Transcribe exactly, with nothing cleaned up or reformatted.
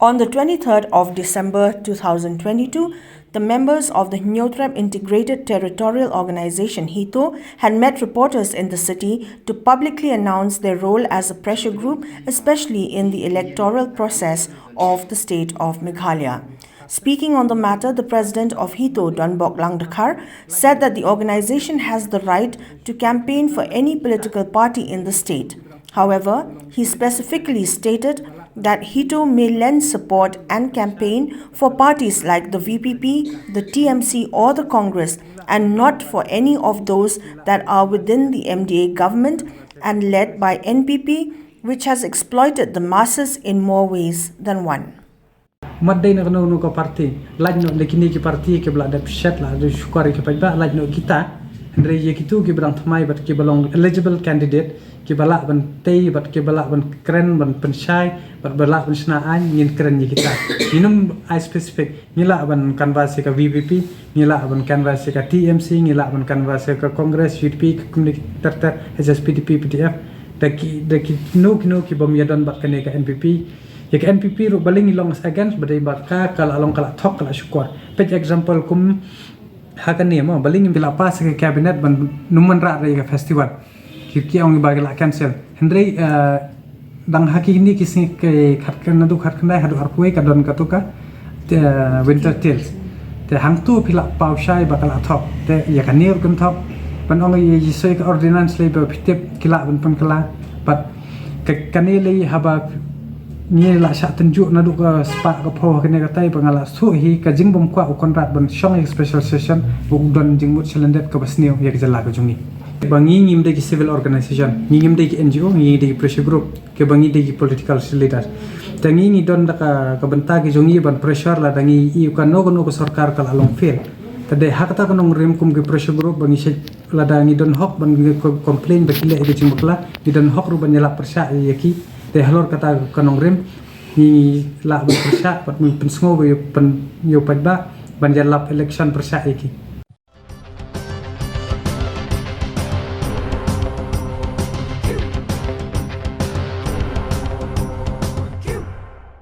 On the twenty-third of December two thousand twenty-two, the members of the Hynñiewtrep Integrated Territorial Organization, HITO, had met reporters in the city to publicly announce their role as a pressure group, especially in the electoral process of the state of Meghalaya. Speaking on the matter, the president of HITO, Donbok Langdkhar, said that the organization has the right to campaign for any political party in the state. However, he specifically stated that HITO may lend support and campaign for parties like the V P P, the T M C, or the Congress, and not for any of those that are within the M D A government and led by N P P, which has exploited the masses in more ways than one. Mat dei na kano kano ka parti, lait noh na kine ki parti ki ba la dep shet la du shukor ki paidbah, lait noh kita. Hynrei ïa kitu ki ba dang thymmai bad ki ba long eligible candidate, ki ba lah ban tei bad ki ba lah ban kren ban pynshai bad ba lah ban shna aiñ, ngin kren ïa kita. Ngin ym ai specific, ngi lah ban canvass ïa ka V P P, ngi lah ban canvass ïa ka T M C, ngi lah ban canvass ïa ka Congress, U D P, ka kumne ter ter, H S P D P, P D F. Da ki da ki no ki no ki bym ïadon bad kane ka N P P. Ïa ka N P P ruh balei ngi long against, ba dei ba ka ka la long ka la thok ka la shukor. Peit example kum ha kane mo, balei ngi la pass ka cabinet ban ym wanrah re ïa ka festival. Ki ki ong ba ki la cancel. Hynrei eh, dang ha kine ki sngi ki khat khyndai, naduh khat khyndai haduh arphew wei ka don katu ka, te, Winter Tales. Te hangtu phi la paw shai ba ka la thok. Te ïa kane ruh kan thok. Ban ong ïa ïa soi ka ordinance lei ba phi tip ki lah ban pynkylla. Bad ka kane lei haba ngi la shah tynjuh naduh ka spah ka phew ha kane ka tai ba nga la shu hi ka jingbymkwah u Conrad ban shong ïa ka special session, u don jingmut shalyndet kaba sniew ïa ka jylla ka jong ngi. Ba ngi ngim dei ki civil organization, ngi ngim dei ki N G O, ngi dei ki pressure group, ki ba ngi dei ki political leaders. Te ngi ngi don da ka ka bynta ki jong ngi ban pressure lada ngi ïoh kano kano ka sorkar ka la long fail. Te dei ha kata ka nongrim kum ki pressure group ba ngi shet lada ngi don hok ban ngi ko-, complain ba ki leh ïa ka jingbakla, ngi don hok ruh ban ïalap pyrshah ïa ki. Te halor kata ka nongrim ngi lah ban pyrshah bad ngi pynsngew ba ïa pyn ïa paidbah ban ïalap election pyrshah ïa ki.